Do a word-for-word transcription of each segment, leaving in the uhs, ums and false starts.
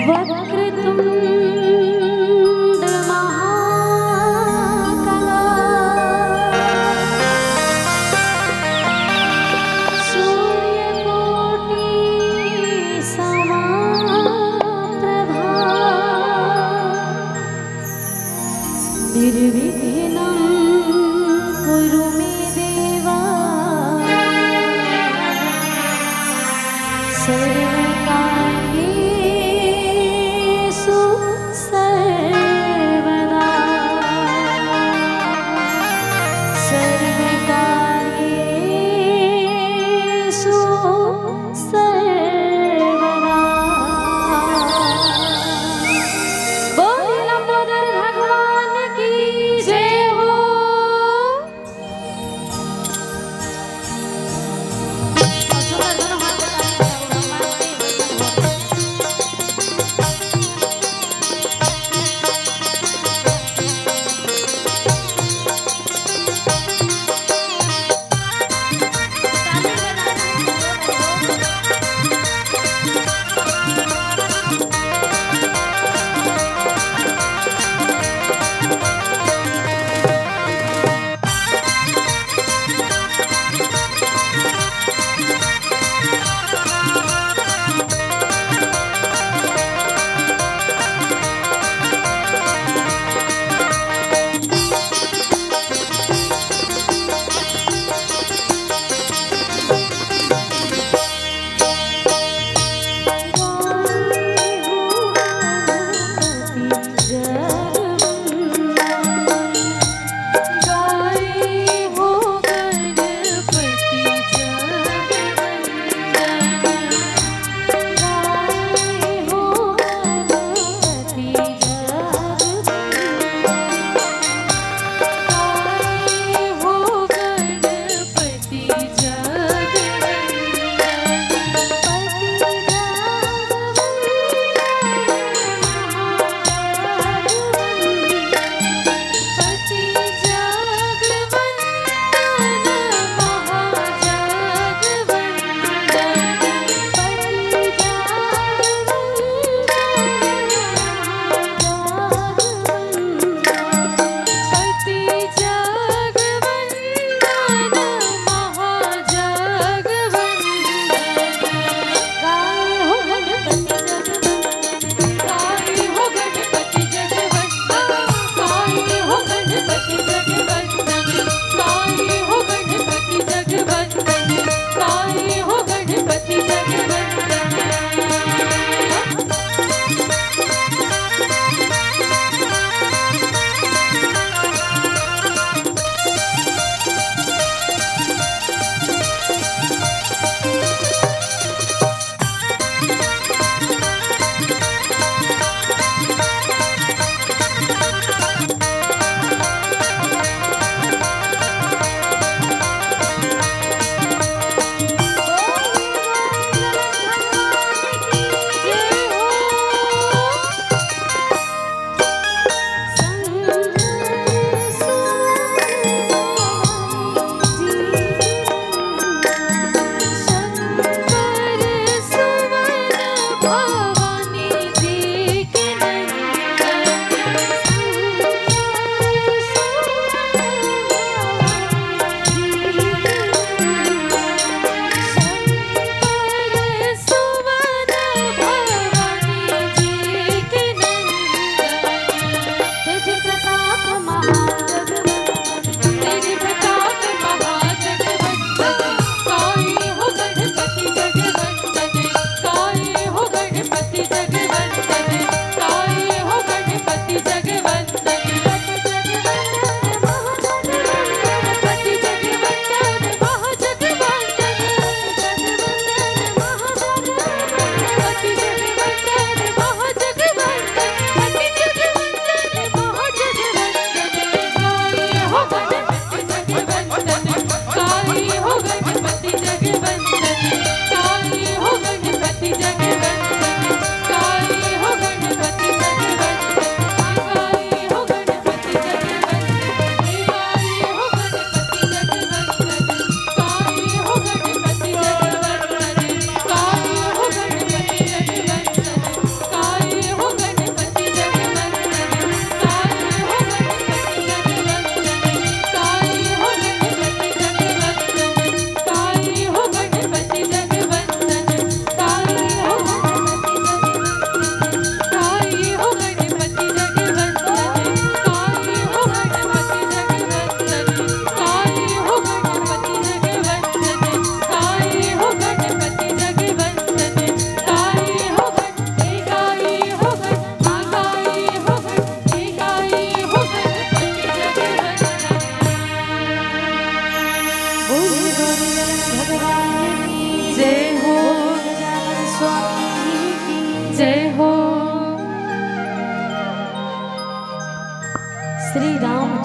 वक्रतुण्ड महाकाय सूर्यकोटि समाप्रभा निर्विघ्नं कुरु मे देवा सर्वकार्येषु सर्वदा। सर्वकार्येषु सर्वदा। बोल लंबोदर भगवान की जय हो।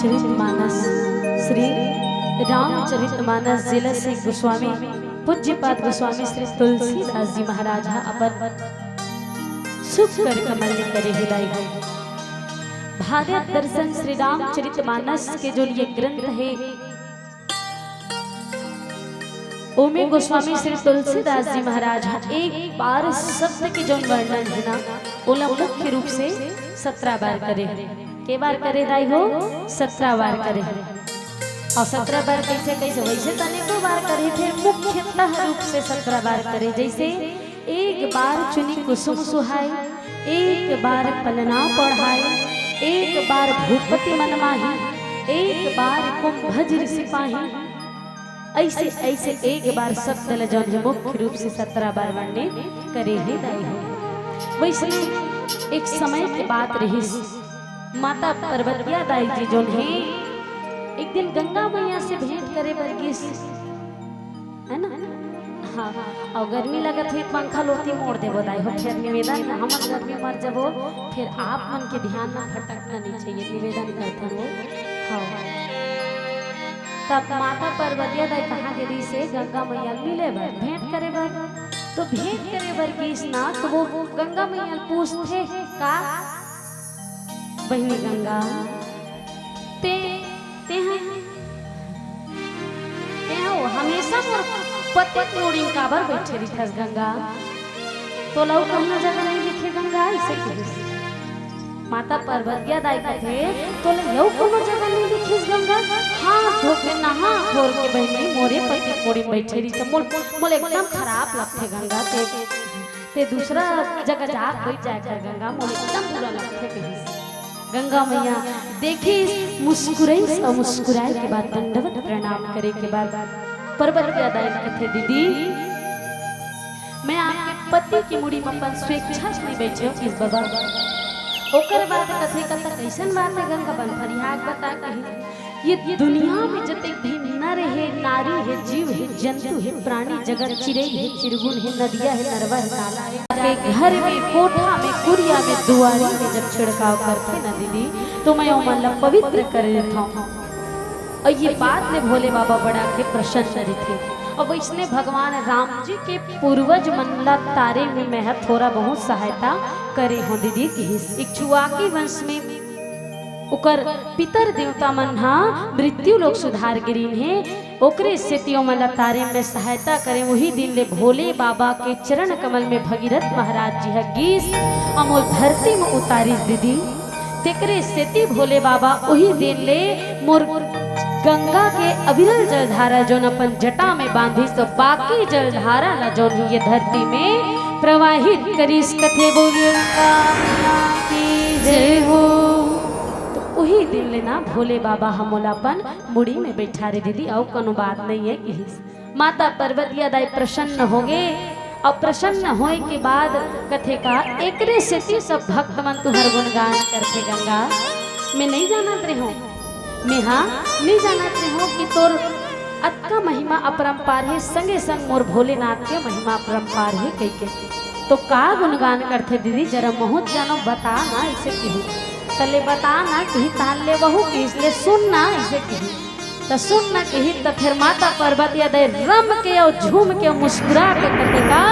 चरित मानस, श्री रामचरित मानस जिला से गोस्वामी, पूज्यपाद गोस्वामी श्री तुलसीदास जी महाराज ह अपन शुभ कर कमल ले करे हे दाई हो। भारत दर्शन श्री रामचरित मानस के जो ये ग्रंथ हे, ओमे गोस्वामी श्री तुलसीदास जी महाराज ह एक बार शब्द के जौन वर्णन हे ना, ओला मुख्य रूप से सत्रह बार करे हे। के बार करे दाई हो? सत्रह बार करे हे। अउ सत्रह बार कइसे कइसे? वइसे त अनेकों बार करे, फेर मुख्यतः रूप से सत्रह बार करे। जइसे एक बार चुनी कुसुम सुहाई, एक बार पलना पढ़ाई, एक बार भूपति मन माही, एक बार कुंभज ऋषि पाही। अइसे अइसे एक बार शब्द ल जौन हे मुख्य रूप से सत्रह बार वर्णित करे हे दाई हो। वइसने एक समय के बात रिहिस, माता पार्वतिया दाई जी जौन हे एक दिन गंगा मैया से भेंट करे बर गिस, है ना? हाँ, अउ गर्मी लगत हे, पंखा ल ओती मोड़ देबो दाई हो। फेर निवेदन, हमन गर्मी मर जबो, फेर आप मन के ध्यान न भटकना नहीं चाहिए, निवेदन करथन वो। हाँ, तब माता पार्वतिया दाई कहाँ गे रिहिस हे? गंगा मैया ल मिले बर, भेंट करे बर। तो भेंट करे बर गिस ना, तो वो गंगा मैया ल पूछथे का, बहिनी गंगा, ते, ते ह, ते ह वो हमेशा मोर पति के मुड़ी म काबर बइठे रिथस गंगा? तोला अउ कोनो जगह नहीं दिखे गंगा, अइसे कहिस। माता पार्वतिया दाई कथे, तोला अउ कोनो जगह नहीं दिखिस गंगा? हाथ धो के नहा खोर के बहिनी मोरे पति के मुड़ी म बइठे रिथस। मोल, मोला एकदम खराब लगथे गंगा, ते ते दूसरा जगह जाके बइठ जाए कर गंगा, मोला एकदम बुरा लगथे कहिस। गंगा मैया देखिस, मुस्कुराइस अउ मुस्कुराए के बाद दंडवत प्रणाम करे के बाद पार्वतिया दाई कथे, दीदी, मैं आपके पति के मुड़ी म अपन स्वेच्छा से नहीं बइठे हों कहिस बबा। ओकर बाद कथे, कथा कइसन बात हे गंगा, बन फरिहा के बता कहिस। ये दुनिया में जतेक भी नर हे, नारी हे, जीव हे, जंतु हे, प्राणी जगत, चिरई हे, चिरगुन हे, नदिया हे, नरवा हे, नाला हे, के घर में, कोठा में, कुरिया में, दुआरी में जब छिड़काव करथे ना दीदी, तो मैं ओमन ला पवित्र कर देथौं। अउ ये बात ले भोले बाबा बड़ा के प्रसन्न रहिथे। अउ वइसने भगवान राम जी के पूर्वज मन ला तारे में मैं ह थोड़ा बहुत सहायता करे हों दीदी कहिस। इक्ष्वाकु वंश में ओकर पितर देवता मन ह मृत्यु लोक सिधार गे रिहिन हे, ओकरे सेती ओमन ला तारे में सहायता करे। उही दिन ले भोले बाबा के चरण कमल में भगीरथ महाराज जी ह गिस अउ मोला धरती में उतारिस दीदी। तेकरे सेती भोले बाबा उही दिन ले मोर गंगा के अविरल जलधारा जौन अपन जटा में बांधिस, तो बाकी जलधारा ला जौन ये धरती में प्रवाहित करिस। कथे बोलिए गंगा मैया की जय हो। तो उही दिन ले ना भोले बाबा ह मोला अपन मुड़ी में बइठारे दीदी, अउ कोनो बात नहीं हे कहिस। माता पार्वतिया दाई प्रसन्न होगे, अउ प्रसन्न होए के बाद कथे का, एकरे सेती सब भक्त मन तुहर गुणगान करथे गंगा। मैं नहीं जानत रहेंव, मैं हा नहीं जानत रहेंव कि तोर अतका महिमा अपरंपार हे, संगे संग मोर भोलेनाथ के महिमा अपरंपार हे कहिके। तो का गुणगान करथे दीदी, जरा महूँ त जानों, बता ना, अइसे कहिस। तले बता ना कहिस, तहान ले वहू कहिस, ले सुन ना, अइसे कहिस। त सुन ना कहिस, त फेर माता पार्वतिया दाई रम के अउ झूम के अउ मुस्कुरा के कथे का,